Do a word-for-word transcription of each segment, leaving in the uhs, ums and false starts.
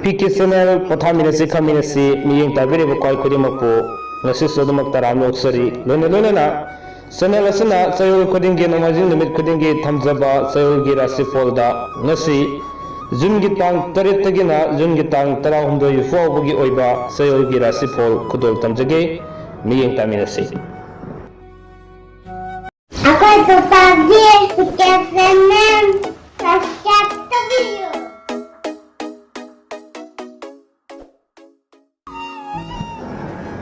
P K channel ꯄꯣꯊꯥꯃꯤꯟꯅꯁꯤ ꯈꯥꯃꯤꯟꯅꯁꯤ ꯃꯤꯠꯌꯦꯡ ꯇꯥꯕꯤꯔꯤꯕ ꯈ꯭ꯋꯥꯏ ꯈꯨꯗꯤꯡꯃꯛꯄꯨ ꯉꯁꯤꯁꯨ ꯑꯗꯨꯃꯛ ꯇꯔꯥꯝꯅ ꯑꯣꯛꯆꯔꯤ꯫ ꯂꯣꯏꯅ ꯂꯣꯏꯅꯅ ꯆꯦꯅꯦꯜ ꯑꯁꯤꯅ ꯆꯌꯣꯜ ꯈꯨꯗꯤꯡꯒꯤ ꯅꯣꯡꯃꯥꯏꯖꯤꯡ ꯅꯨꯃꯤꯠ ꯈꯨꯗꯤꯡꯒꯤ ꯊꯝꯖꯕ ꯆꯌꯣꯜꯒꯤ ꯔꯥꯁꯤꯐꯣꯜꯗ ꯉꯁꯤ ꯖꯨꯟꯒꯤ ꯇꯥꯡ ꯇꯔꯦꯠꯇꯒꯤꯅ ꯖꯨꯟꯒꯤ ꯇꯥꯡ ꯇꯔꯥꯍꯨꯝꯗꯣꯏ ꯐꯥꯎꯕꯒꯤ ꯑꯣꯏꯕ ꯆꯌꯣꯜꯒꯤ ꯔꯥꯁꯤꯐꯣꯜ ꯈꯨꯗꯣꯜ ꯇꯝꯖꯒꯦ꯫ ꯃꯤꯠꯌꯦꯡ ꯇꯥꯃꯤꯟꯅꯁꯤ꯫ ꯑꯩꯈꯣꯏ ꯄꯄꯥꯒꯤ ꯆꯦꯅꯦꯜ ꯁꯕꯁꯀ꯭ꯔꯥꯏꯕ ꯇꯧꯕꯤꯌꯨ꯫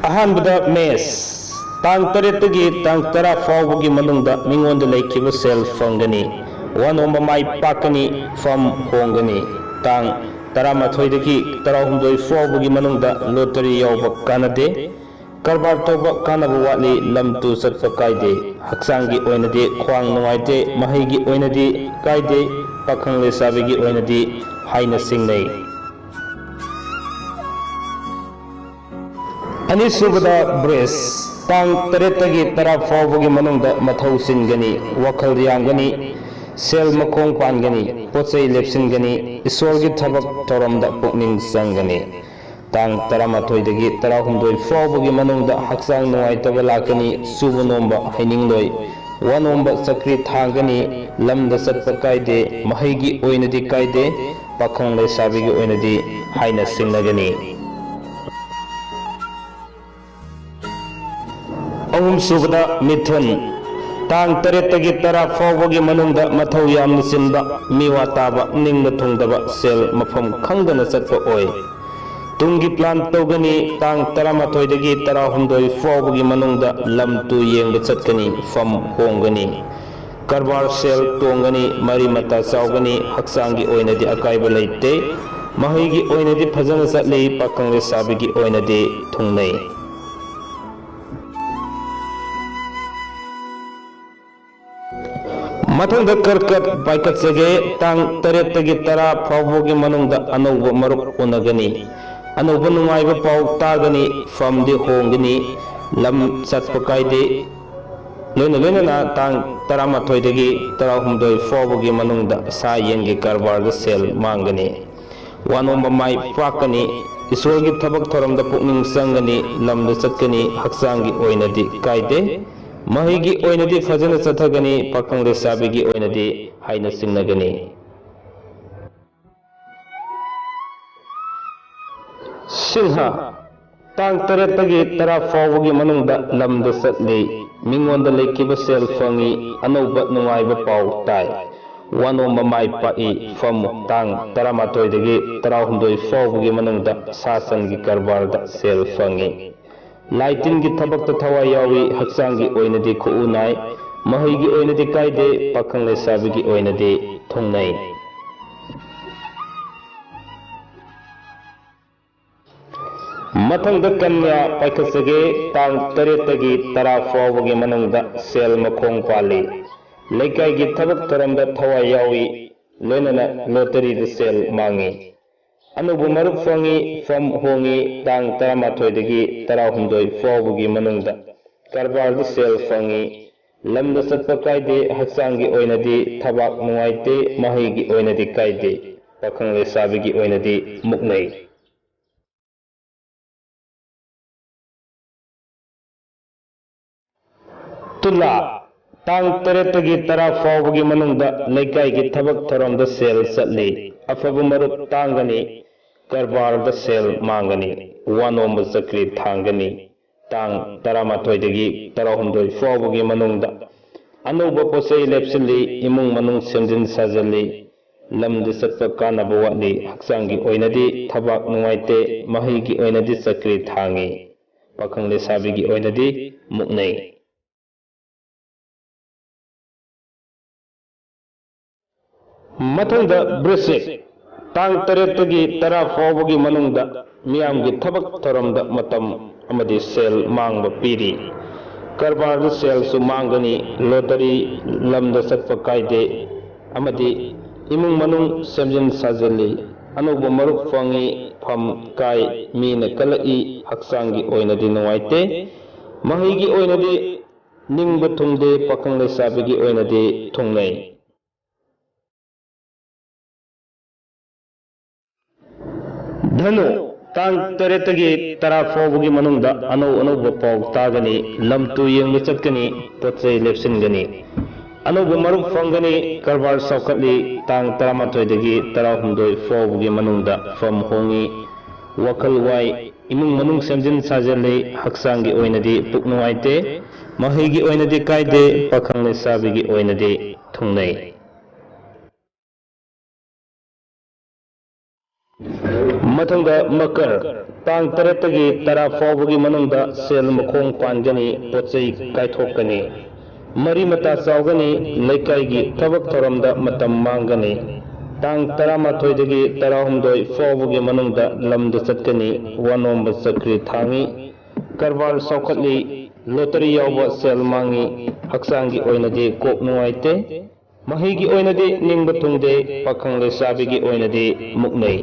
ꯑꯍꯥꯟꯕꯗ ꯃꯦꯁ, ꯇꯥꯡ ꯇꯔꯦꯠꯇꯒꯤ ꯇꯥꯡ ꯇꯔꯥ ꯐꯥꯎꯕꯒꯤ ꯃꯅꯨꯡꯗ ꯃꯤꯉꯣꯟꯗ ꯂꯩꯈꯤꯕ ꯁꯦꯜ ꯐꯪꯒꯅꯤ, ꯋꯥꯅꯣꯝꯕ ꯃꯥꯏ ꯄꯥꯛꯀꯅꯤ, ꯐꯝ ꯍꯣꯡꯒꯅꯤ꯫ ꯇꯥꯡ ꯇꯔꯥꯃꯥꯊꯣꯏꯗꯒꯤ ꯇꯔꯥꯍꯨꯝꯗꯣꯏ ꯐꯥꯎꯕꯒꯤ ꯃꯅꯨꯡꯗ ꯂꯣꯇꯔꯤ ꯌꯥꯎꯕ ꯀꯥꯟꯅꯗꯦ, ꯀꯔꯕꯥꯔ ꯇꯧꯕ ꯀꯥꯟꯅꯕ ꯋꯥꯠꯂꯤ, ꯂꯝ ꯇꯨ ꯆꯠꯄ ꯀꯥꯏꯗꯦ, ꯍꯛꯆꯥꯡꯒꯤ ꯑꯣꯏꯅꯗꯤ ꯈ꯭ꯋꯥꯡ ꯅꯨꯡꯉꯥꯏꯇꯦ, ꯃꯍꯩꯒꯤ ꯑꯣꯏꯅꯗꯤ ꯀꯥꯏꯗꯦ, ꯄꯥꯈꯪ ꯂꯩꯁꯥꯕꯤꯒꯤ ꯑꯣꯏꯅꯗꯤ ꯍꯥꯏꯅ ꯆꯤꯡꯅꯩ꯫ ꯑꯅꯤꯁꯨꯕꯗ ꯕ꯭ꯔꯤꯖ, ꯇꯥꯡ ꯇꯔꯦꯠꯇꯒꯤ ꯇꯔꯥ ꯐꯥꯎꯕꯒꯤ ꯃꯅꯨꯡꯗ ꯃꯊꯧ ꯆꯤꯟꯒꯅꯤ, ꯋꯥꯈꯜ ꯌꯥꯡꯒꯅꯤ, ꯁꯦꯜ ꯃꯈꯣꯡ ꯄꯥꯟꯒꯅꯤ, ꯄꯣꯠ ꯆꯩ ꯂꯦꯞꯁꯤꯟꯒꯅꯤ, ꯏꯁꯣꯔꯒꯤ ꯊꯕꯛ ꯊꯧꯔꯝꯗ ꯄꯨꯛꯅꯤꯡ ꯆꯪꯒꯅꯤ꯫ ꯇꯥꯡ ꯇꯔꯥꯃꯥꯊꯣꯏꯗꯒꯤ ꯇꯔꯥꯍꯨꯝꯗꯣꯏ ꯐꯥꯎꯕꯒꯤ ꯃꯅꯨꯡꯗ ꯍꯛꯆꯥꯡ ꯅꯨꯡꯉꯥꯏꯇꯕ ꯂꯥꯛꯀꯅꯤ, ꯁꯨꯕ ꯅꯣꯝꯕ ꯍꯩꯅꯤꯡꯂꯣꯏ, ꯋꯥ ꯅꯣꯝꯕ ꯆꯀ꯭ꯔꯤ ꯊꯥꯡꯒꯅꯤ, ꯂꯝꯗ ꯆꯠꯄ ꯀꯥꯏꯗꯦ, ꯃꯍꯩꯒꯤ ꯑꯣꯏꯅꯗꯤ ꯀꯥꯏꯗꯦ, ꯄꯥꯈꯪ ꯂꯩꯁꯥꯕꯤꯒꯤ ꯑꯣꯏꯅꯗꯤ ꯍꯥꯏꯅ ꯁꯤꯡꯅꯒꯅꯤ꯫ ꯑꯍꯨꯝꯁꯨꯕꯗ ꯃꯤꯊꯨꯟ, ꯇꯥꯡ ꯇꯔꯦꯠꯇꯒꯤ ꯇꯔꯥ ꯐꯥꯎꯕꯒꯤ ꯃꯅꯨꯡꯗ ꯃꯊꯧ ꯌꯥꯝꯅ ꯆꯤꯟꯕ, ꯃꯤꯋꯥ ꯇꯥꯕ, ꯅꯤꯡꯕ ꯊꯨꯡꯗꯕ, ꯁꯦꯜ ꯃꯐꯝ ꯈꯪꯗꯅ ꯆꯠꯄ ꯑꯣꯏ꯫ ꯇꯨꯡꯒꯤ ꯄ꯭ꯂꯥꯟ ꯇꯧꯒꯅꯤ, ꯇꯥꯡ ꯇꯔꯥꯃꯥꯊꯣꯏꯗꯒꯤ ꯇꯔꯥꯍꯨꯝꯗꯣꯏ ꯐꯥꯎꯕꯒꯤ ꯃꯅꯨꯡꯗ ꯂꯝ ꯇꯨ ꯌꯦꯡꯕ ꯆꯠꯀꯅꯤ, ꯐꯝ ꯍꯣꯡꯒꯅꯤ꯫ ꯀꯔꯕꯥꯔ ꯁꯦꯜ ꯇꯣꯡꯒꯅꯤ, ꯃꯔꯤ ꯃꯇꯥ ꯆꯥꯎꯒꯅꯤ, ꯍꯛꯆꯥꯡꯒꯤ ꯑꯣꯏꯅꯗꯤ ꯑꯀꯥꯏꯕ ꯂꯩꯇꯦ꯫ ꯃꯍꯩꯒꯤ ꯑꯣꯏꯅꯗꯤ ꯐꯖꯅ ꯆꯠꯂꯤ, ꯄꯥꯈꯪ ꯂꯩꯁꯥꯕꯤꯒꯤ ꯑꯣꯏꯅꯗꯤ ꯊꯨꯡꯅꯩ꯫ ꯃꯊꯪꯗ ꯀꯔꯀꯠ ꯄꯥꯏꯈꯠꯆꯒꯦ꯫ ꯇꯥꯡ ꯇꯔꯦꯠꯇꯒꯤ ꯇꯔꯥ ꯐꯥꯎꯕꯒꯤ ꯃꯅꯨꯡꯗ ꯑꯅꯧꯕ ꯃꯔꯨꯞ ꯎꯅꯒꯅꯤ꯫ ꯑꯅꯧꯕ ꯅꯨꯡꯉꯥꯏꯕ ꯄꯥꯎ ꯇꯥꯒꯅꯤ, ꯐꯝꯗꯤ ꯍꯣꯡꯒꯅꯤ, ꯂꯝ ꯆꯠꯄ ꯀꯥꯏꯗꯦ꯫ ꯂꯣꯏꯅ ꯂꯣꯏꯅꯅ ꯇꯥꯡ ꯇꯔꯥꯃꯥꯊꯣꯏꯗꯒꯤ ꯇꯔꯥꯍꯨꯝꯗꯣꯏ ꯐꯥꯎꯕꯒꯤ ꯃꯅꯨꯡꯗ ꯁꯥ ꯌꯦꯟꯒꯤ ꯀꯔꯕꯥꯔꯗ ꯁꯦꯜ ꯃꯥꯡꯒꯅꯤ꯫ ꯋꯥꯅꯣꯝꯕ ꯃꯥꯏ ꯄꯥꯛꯀꯅꯤ꯫ ꯏꯁꯣꯔꯒꯤ ꯊꯕꯛ ꯊꯧꯔꯝꯗ ꯄꯨꯛꯅꯤꯡ ꯆꯪꯒꯅꯤ꯫ ꯂꯝꯗ ꯆꯠꯀꯅꯤ꯫ ꯍꯛꯆꯥꯡꯒꯤ ꯑꯣꯏꯅꯗꯤ ꯀꯥꯏꯗꯦ꯫ ꯃꯍꯩꯒꯤ ꯑꯣꯏꯅꯗꯤ ꯐꯖꯅ ꯆꯠꯊꯒꯅꯤ꯫ ꯄꯥꯈꯪ ꯂꯩꯁꯥꯕꯤꯒꯤ ꯑꯣꯏꯅꯗꯤ ꯍꯥꯏꯅ ꯆꯤꯡꯅꯒꯅꯤ꯫ ꯁꯤꯡꯍ, ꯇꯥꯡ ꯇꯔꯦꯠꯇꯒꯤ ꯇꯔꯥ ꯐꯥꯎꯕꯒꯤ ꯃꯅꯨꯡꯗ ꯂꯝꯗ ꯆꯠꯂꯤ꯫ ꯃꯤꯉꯣꯟꯗ ꯂꯩꯈꯤꯕ ꯁꯦꯜ ꯐꯪꯉꯤ꯫ ꯑꯅꯧꯕ ꯅꯨꯡꯉꯥꯏꯕ ꯄꯥꯎ ꯇꯥꯏ꯫ ꯋꯥꯅꯣꯝꯕ ꯃꯥꯏ ꯄꯥꯛꯏ꯫ ꯐꯝꯃꯨ꯫ ꯇꯥꯡ ꯇꯔꯥꯃꯥꯊꯣꯏꯗꯒꯤ ꯇꯔꯥꯍꯨꯝꯗꯣꯏ ꯐꯥꯎꯕꯒꯤ ꯃꯅꯨꯡꯗ ꯁꯥ ꯁꯟꯒꯤ ꯀꯔꯕꯥꯔꯗ ꯁꯦꯜ ꯐꯪꯉꯤ꯫ ꯂꯥꯏ ꯇꯤꯟꯒꯤ ꯊꯕꯛꯇ ꯊꯋꯥꯏ ꯌꯥꯎꯏ꯫ ꯍꯛꯆꯥꯡꯒꯤ ꯑꯣꯏꯅꯗꯤ ꯈꯨꯎ ꯅꯥꯏ꯫ ꯃꯍꯩꯒꯤ ꯑꯣꯏꯅꯗꯤ ꯀꯥꯏꯗꯦ꯫ ꯄꯥꯈꯪ ꯂꯩꯁꯥꯕꯤꯒꯤ ꯑꯣꯏꯅꯗꯤ ꯊꯨꯡꯅꯩ꯫ ꯃꯊꯪꯗ ꯀꯟꯌꯥ ꯄꯥꯏꯈꯠꯆꯒꯦ꯫ ꯇꯥꯡ ꯇꯔꯦꯠꯇꯒꯤ ꯇꯔꯥ ꯐꯥꯎꯕꯒꯤ ꯃꯅꯨꯡꯗ ꯁꯦꯜ ꯃꯈꯣꯡ ꯄꯥꯜꯂꯤ꯫ ꯂꯩꯀꯥꯏꯒꯤ ꯊꯕꯛ ꯊꯧꯔꯝꯗ ꯊꯋꯥꯏ ꯌꯥꯎꯏ꯫ ꯂꯣꯏꯅꯅ ꯂꯣꯇꯔꯤꯗ ꯁꯦꯜ ꯃꯥꯡꯉꯤ꯫ ꯑꯅꯧꯕ ꯃꯔꯨꯞ ꯐꯪꯉꯤ꯫ ꯐꯝ ꯍꯣꯡꯉꯤ꯫ ꯇꯥꯡ ꯇꯔꯥꯃꯥꯊꯣꯏꯗꯒꯤ ꯇꯔꯥꯍꯨꯝꯗꯣꯏ ꯐꯥꯎꯕꯒꯤ ꯃꯅꯨꯡꯗ ꯀꯔꯕꯥꯔꯗ ꯁꯦꯜ ꯐꯪꯉꯤ꯫ ꯂꯝꯗ ꯆꯠꯄ ꯀꯥꯏꯗꯦ꯫ ꯍꯛꯆꯥꯡꯒꯤ ꯑꯣꯏꯅꯗꯤ ꯊꯕꯥꯛ ꯅꯨꯡꯉꯥꯏꯇꯦ꯫ ꯃꯍꯩꯒꯤ ꯑꯣꯏꯅꯗꯤ ꯀꯥꯏꯗꯦ꯫ ꯄꯥꯈꯪ ꯂꯩꯁꯥꯕꯤꯒꯤ ꯑꯣꯏꯅꯗꯤ ꯃꯨꯛꯅꯩ꯫ ꯇꯨꯂꯥ, ꯇꯥꯡ ꯇꯔꯦꯠꯇꯒꯤ ꯇꯔꯥ ꯐꯥꯎꯕꯒꯤ ꯃꯅꯨꯡꯗ ꯂꯩꯀꯥꯏꯒꯤ ꯊꯕꯛ ꯊꯧꯔꯝꯗ ꯁꯦꯜ ꯆꯠꯂꯤ꯫ ꯑꯐꯕ ꯃꯔꯨꯞ ꯇꯥꯡꯒꯅꯤ꯫ ꯀꯔꯕꯥꯔꯗ ꯁꯦꯜ ꯃꯥꯡꯒꯅꯤ꯫ ꯋꯥꯅꯣꯝꯕ ꯆꯀ꯭ꯔꯤ ꯊꯥꯡꯒꯅꯤ꯫ ꯇꯥꯡ ꯇꯔꯥꯃꯥꯊꯣꯏꯗꯒꯤ ꯇꯔꯥꯍꯨꯝꯗꯣꯏ ꯐꯥꯎꯕꯒꯤ ꯃꯅꯨꯡꯗ ꯑꯅꯧꯕ ꯄꯣꯠꯆꯩ ꯂꯦꯞꯁꯤꯜꯂꯤ꯫ ꯏꯃꯨꯡ ꯃꯅꯨꯡ ꯁꯦꯝꯖꯤꯟ ꯁꯥꯖꯤꯜꯂꯤ꯫ ꯂꯝꯗ ꯆꯠꯄ ꯀꯥꯟꯅꯕ ꯋꯥꯠꯂꯤ꯫ ꯍꯛꯆꯥꯡꯒꯤ ꯑꯣꯏꯅꯗꯤ ꯊꯕꯥꯛ ꯅꯨꯡꯉꯥꯏꯇꯦ꯫ ꯃꯍꯩꯒꯤ ꯑꯣꯏꯅꯗꯤ ꯆꯀ꯭ꯔꯤ ꯊꯥꯡꯉꯤ꯫ ꯄꯥꯈꯪ ꯂꯩꯁꯥꯕꯤꯒꯤ ꯑꯣꯏꯅꯗꯤ ꯃꯨꯛꯅꯩ꯫ ꯃꯊꯪꯗ ꯕ꯭ꯔꯤꯁꯤꯛ, ꯇꯥꯡ ꯇꯔꯦꯠꯇꯒꯤ ꯇꯔꯥ ꯐꯥꯎꯕꯒꯤ ꯃꯅꯨꯡꯗ ꯃꯤꯌꯥꯝꯒꯤ ꯊꯕꯛ ꯊꯧꯔꯝꯗ ꯃꯇꯝ ꯑꯃꯗꯤ ꯁꯦꯜ ꯃꯥꯡꯕ ꯄꯤꯔꯤ꯫ ꯀꯔꯕꯥꯔꯗ ꯁꯦꯜꯁꯨ ꯃꯥꯡꯒꯅꯤ꯫ ꯂꯣꯇꯔꯤ, ꯂꯝꯗ ꯆꯠꯄ ꯀꯥꯏꯗꯦ ꯑꯃꯗꯤ ꯏꯃꯨꯡ ꯃꯅꯨꯡ ꯁꯦꯝꯖꯤꯟ ꯁꯥꯖꯤꯜꯂꯤ꯫ ꯑꯅꯧꯕ ꯃꯔꯨꯞ ꯐꯪꯉꯤ꯫ ꯐꯝ ꯀꯥꯏ꯫ ꯃꯤꯅ ꯀꯜꯂꯛꯏ꯫ ꯍꯛꯆꯥꯡꯒꯤ ꯑꯣꯏꯅꯗꯤ ꯅꯨꯡꯉꯥꯏꯇꯦ꯫ ꯃꯍꯩꯒꯤ ꯑꯣꯏꯅꯗꯤ ꯅꯤꯡꯕ ꯊꯨꯡꯗꯦ꯫ ꯄꯥꯈꯪ ꯂꯩꯁꯥꯕꯤꯒꯤ ꯑꯣꯏꯅꯗꯤ ꯊꯨꯡꯅꯩ꯫ ꯙꯅꯨ, ꯇꯥꯡ ꯇꯔꯦꯠꯇꯒꯤ ꯇꯔꯥ ꯐꯥꯎꯕꯒꯤ ꯃꯅꯨꯡꯗ ꯑꯅꯧ ꯑꯅꯧꯕ ꯄꯥꯎ ꯇꯥꯒꯅꯤ, ꯂꯝ ꯇꯨ ꯌꯦꯡꯕ ꯆꯠꯀꯅꯤ, ꯄꯣꯠ ꯆꯩ ꯂꯦꯞꯁꯤꯟꯒꯅꯤ, ꯑꯅꯧꯕ ꯃꯔꯨꯞ ꯐꯪꯒꯅꯤ, ꯀꯔꯕꯥꯔ ꯆꯥꯎꯈꯠꯂꯤ, ꯇꯥꯡ ꯇꯔꯥꯃꯥꯊꯣꯏꯗꯒꯤ ꯇꯔꯥꯍꯨꯝꯗꯣꯏ ꯐꯥꯎꯕꯒꯤ ꯃꯅꯨꯡꯗ ꯐꯝ ꯍꯣꯡꯉꯤ, ꯋꯥꯈꯜ ꯋꯥꯏ, ꯏꯃꯨꯡ ꯃꯅꯨꯡ ꯁꯦꯝꯖꯤꯟ ꯁꯥꯖꯤꯜꯂꯤ, ꯍꯛꯆꯥꯡꯒꯤ ꯑꯣꯏꯅꯗꯤ ꯄꯨꯛ ꯅꯨꯡꯉꯥꯏꯇꯦ, ꯃꯍꯩꯒꯤ ꯑꯣꯏꯅꯗꯤ ꯀꯥꯏꯗꯦ, ꯄꯥꯈꯪ ꯂꯩꯁꯥꯕꯤꯒꯤ ꯑꯣꯏꯅꯗꯤ ꯊꯨꯡꯅꯩ꯫ ꯃꯊꯪꯗ ꯃꯀꯔ, ꯇꯥꯡ ꯇꯔꯦꯠꯇꯒꯤ ꯇꯔꯥ ꯐꯥꯎꯕꯒꯤ ꯃꯅꯨꯡꯗ ꯁꯦꯜ ꯃꯈꯣꯡ ꯄꯥꯟꯒꯅꯤ, ꯄꯣꯠ ꯆꯩ ꯀꯥꯏꯊꯣꯛꯀꯅꯤ, ꯃꯔꯤ ꯃꯇꯥ ꯆꯥꯎꯒꯅꯤ, ꯂꯩꯀꯥꯏꯒꯤ ꯊꯕꯛ ꯊꯧꯔꯝꯗ ꯃꯇꯝ ꯃꯥꯡꯒꯅꯤ꯫ ꯇꯥꯡ ꯇꯔꯥꯃꯥꯊꯣꯏꯗꯒꯤ ꯇꯔꯥꯍꯨꯝꯗꯣꯏ ꯐꯥꯎꯕꯒꯤ ꯃꯅꯨꯡꯗ ꯂꯝꯗ ꯆꯠꯀꯅꯤ, ꯋꯥꯅꯣꯝꯕ ꯆꯀ꯭ꯔꯤ ꯊꯥꯡꯉꯤ, ꯀꯔꯕꯥꯔ ꯆꯥꯎꯈꯠꯂꯤ, ꯂꯣꯇꯔꯤ ꯌꯥꯎꯕ ꯁꯦꯜ ꯃꯥꯡꯉꯤ, ꯍꯛꯆꯥꯡꯒꯤ ꯑꯣꯏꯅꯗꯤ ꯀꯣꯛ ꯅꯨꯡꯉꯥꯏꯇꯦ, ꯃꯍꯩꯒꯤ ꯑꯣꯏꯅꯗꯤ ꯅꯤꯡꯕ ꯊꯨꯡꯗꯦ, ꯄꯥꯈꯪ ꯂꯩꯁꯥꯕꯤꯒꯤ ꯑꯣꯏꯅꯗꯤ ꯃꯨꯛꯅꯩ꯫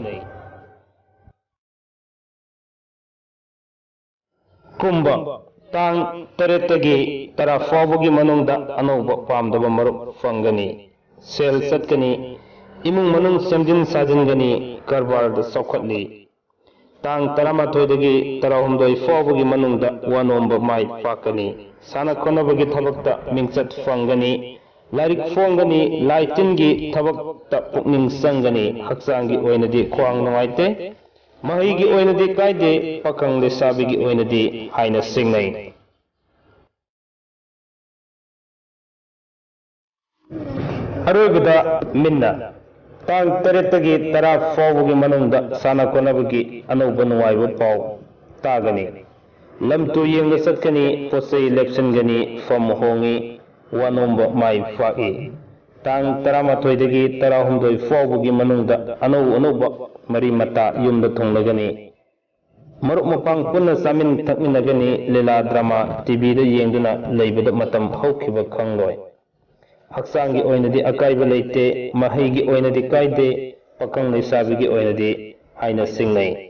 ꯀꯨꯝꯕ, ꯇꯥꯡ ꯇꯔꯦꯠꯇꯒꯤ ꯇꯔꯥ ꯐꯥꯎꯕꯒꯤ ꯃꯅꯨꯡꯗ ꯑꯅꯧꯕ ꯄꯥꯝꯗꯕ ꯃꯔꯨꯞ ꯐꯪꯒꯅꯤ꯫ ꯁꯦꯜ ꯆꯠꯀꯅꯤ, ꯏꯃꯨꯡ ꯃꯅꯨꯡ ꯁꯦꯝꯖꯤꯟ ꯁꯥꯖꯤꯟꯒꯅꯤ, ꯀꯔꯕꯥꯔꯗ ꯆꯥꯎꯈꯠꯂꯤ꯫ ꯇꯥꯡ ꯇꯔꯥꯃꯥꯊꯣꯏꯗꯒꯤ ꯇꯔꯥꯍꯨꯝꯗꯣꯏ ꯐꯥꯎꯕꯒꯤ ꯃꯅꯨꯡꯗ ꯋꯥꯅꯣꯝꯕ ꯃꯥꯏ ꯄꯥꯛꯀꯅꯤ꯫ ꯁꯥꯟꯅ ꯈꯣꯠꯅꯕꯒꯤ ꯊꯕꯛꯇ ꯃꯤꯡꯆꯠ ꯐꯪꯒꯅꯤ꯫ ꯂꯥꯏꯔꯤꯛ ꯐꯣꯡꯒꯅꯤ, ꯂꯥꯏ ꯇꯤꯟꯒꯤ ꯊꯕꯛꯇ ꯄꯨꯛꯅꯤꯡ ꯆꯪꯒꯅꯤ꯫ ꯍꯛꯆꯥꯡꯒꯤ ꯑꯣꯏꯅꯗꯤ ꯈ꯭ꯋꯥꯡ ꯅꯨꯡꯉꯥꯏꯇꯦ꯫ ꯃꯍꯩꯒꯤ ꯑꯣꯏꯅꯗꯤ ꯀꯥꯏꯗꯦ, ꯄꯥꯈꯪ ꯂꯩꯁꯥꯕꯤꯒꯤ ꯑꯣꯏꯅꯗꯤ ꯍꯥꯏꯅ ꯁꯤꯡꯅꯩ꯫ ꯑꯔꯣꯏꯕꯗ ꯃꯤꯟꯅ, ꯇꯥꯡ ꯇꯔꯦꯠꯇꯒꯤ ꯇꯔꯥ ꯐꯥꯎꯕꯒꯤ ꯃꯅꯨꯡꯗ ꯁꯥꯟꯅ ꯈꯣꯠꯅꯕꯒꯤ ꯑꯅꯧꯕ ꯅꯨꯡꯉꯥꯏꯕ ꯄꯥꯎ ꯇꯥꯒꯅꯤ꯫ ꯂꯝ ꯇꯨ ꯌꯦꯡꯕ ꯆꯠꯀꯅꯤ, ꯄꯣꯠ ꯆꯩ ꯂꯦꯞꯁꯤꯟꯒꯅꯤ, ꯐꯝ ꯍꯣꯡꯉꯤ, ꯋꯥꯅꯣꯝꯕ ꯃꯥꯏ ꯄꯥꯛꯏ꯫ ꯇꯥꯡ ꯇꯔꯥꯃꯥꯊꯣꯏꯗꯒꯤ ꯇꯔꯥꯍꯨꯝꯗꯣꯏ ꯐꯥꯎꯕꯒꯤ ꯃꯅꯨꯡꯗ ꯑꯅꯧ ꯑꯅꯧꯕ ꯃꯔꯤ ꯃꯇꯥ ꯌꯨꯝꯗ ꯊꯨꯡꯂꯒꯅꯤ꯫ ꯃꯔꯨꯞ ꯃꯄꯥꯡ ꯄꯨꯟꯅ ꯆꯥꯃꯤꯟ ꯊꯛꯃꯤꯟꯅꯒꯅꯤ, ꯂꯤꯂꯥ ꯗ꯭ꯔꯃꯥ ꯇꯤꯚꯤꯗ ꯌꯦꯡꯗꯨꯅ ꯂꯩꯕꯗ ꯃꯇꯝ ꯍꯧꯈꯤꯕ ꯈꯪꯂꯣꯏ꯫ ꯍꯛꯆꯥꯡꯒꯤ ꯑꯣꯏꯅꯗꯤ ꯑꯀꯥꯏꯕ ꯂꯩꯇꯦ, ꯃꯍꯩꯒꯤ ꯑꯣꯏꯅꯗꯤ ꯀꯥꯏꯗꯦ, ꯄꯥꯈꯪ ꯂꯩꯁꯥꯕꯤꯒꯤ ꯑꯣꯏꯅꯗꯤ ꯍꯥꯏꯅ ꯁꯤꯡꯅꯩ꯫